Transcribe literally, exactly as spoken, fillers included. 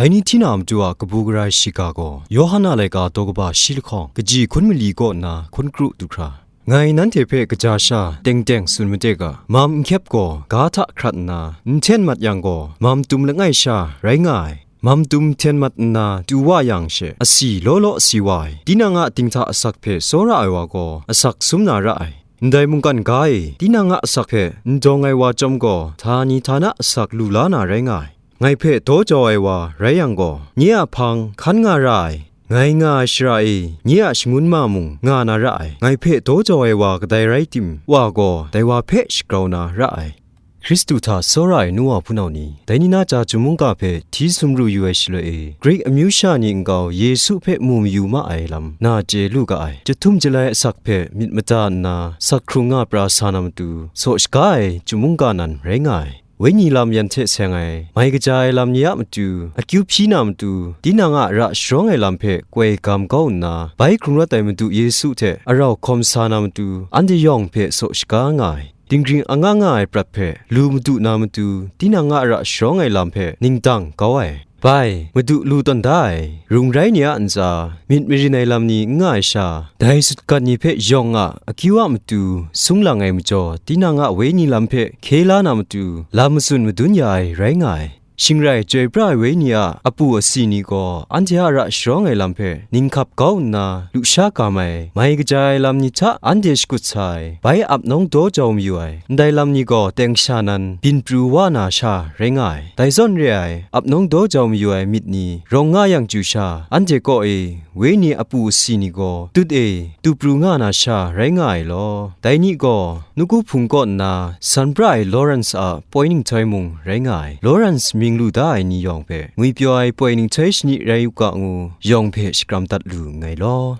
Dai ni hti na matu a kabu gara shiga gaw, Yawhan a laika daw kaba shi lahkawng, kaji hkun mali kaw nna hkun kru du hkra, ngai nanhte hpe kaja sha teng teng tsun made ga, mam n hkyep gaw, ga hta hkrat nna n hten mat yang gaw, mam tum langai sha rai nga ai. Mam tum hten mat nna tu wa yang she, asi law law si wa ai, tinang a dinghta asak hpe tsawra ai wa gaw, asak sum na ra ai. Ndai mungkan ga e, tinang a asak hpe n dawng ai wa chyawm gaw, htani htana asak lu la na rai nga ai. Ngai hpe daw jau ai wa rai yang gaw, nye a hpang hkan nga ra ai, ngai nga ai shara e, nye a shangun ma mung nga na ra ai. Ngai hpe daw jau ai wa kadai rai tim, wa gaw dai wa hpe shagrau na ra ai. Hkristu hta tsawra ai nu wa hpunau ni, dai ni na ja chyum mungga hpe hti sumru yu ai shaloi e, Grik amyu sha ni nkau Yesu hpe mu mayu ma ai lam na chye lu ga ai. Chyahtum chyalai asak hpe myit mada nna, sak hkrung nga pra sa na matu, saw shaga ai chyum mungga nan rai nga ai. Wenyi lam yan hte seng ai, mai kaja ai lam ni a matu, akyu hpyi na matu, tinang a ra sharawng ai lam hpe koi gam kau nna, bai hkrung rawt ai Madu Yesu hte arau hkawm sa na matu, anhte yawng hpe saw shaga nga ai. Dinggring anga nga ai prat hpe lu madu na matu, tinang a ra sharawng ai lam hpe ningdang kau ai. Bai, Madu lu tawn da ai, rung rai ni a ntsa, myit marin ai lam ni n nga ai sha, dai sutgan ni hpe yawng a akyu a matu sung lang ai majaw, tinang a wenyi lam hpe hkye la na matu, lam matsun madun ya ai rai nga ai. Shing rai, chyoi pra ai wenyi a apu asi ni gaw, anhte a ra sharawng ai lam hpe ninghkap kau nna, lusha gam ai, mai kaja ai lam ni hta anhte shakut sa ai, bai ap nawng daw jau mayu ai, ndai lam ni gaw teng sha nan byin pru wa na sha rai nga ai. Dai zawn re ai, ap nawng daw jau mayu ai myit ni rawng nga yang chyu sha, anhte kaw e, wenyi apu asi ni gaw, tut e, tu pru nga na sha rai nga ai law, dai ni gaw, Nawku Hpung kaw nna san pra ai Lawrence a poi ninghtoi mung rai nga ai. Lawrence mying lu da ai ni yawng hpe ngwipyaw ai poi ninghtoi shani rai u ga ngu, yawng hpe shakram dat lu nngai law.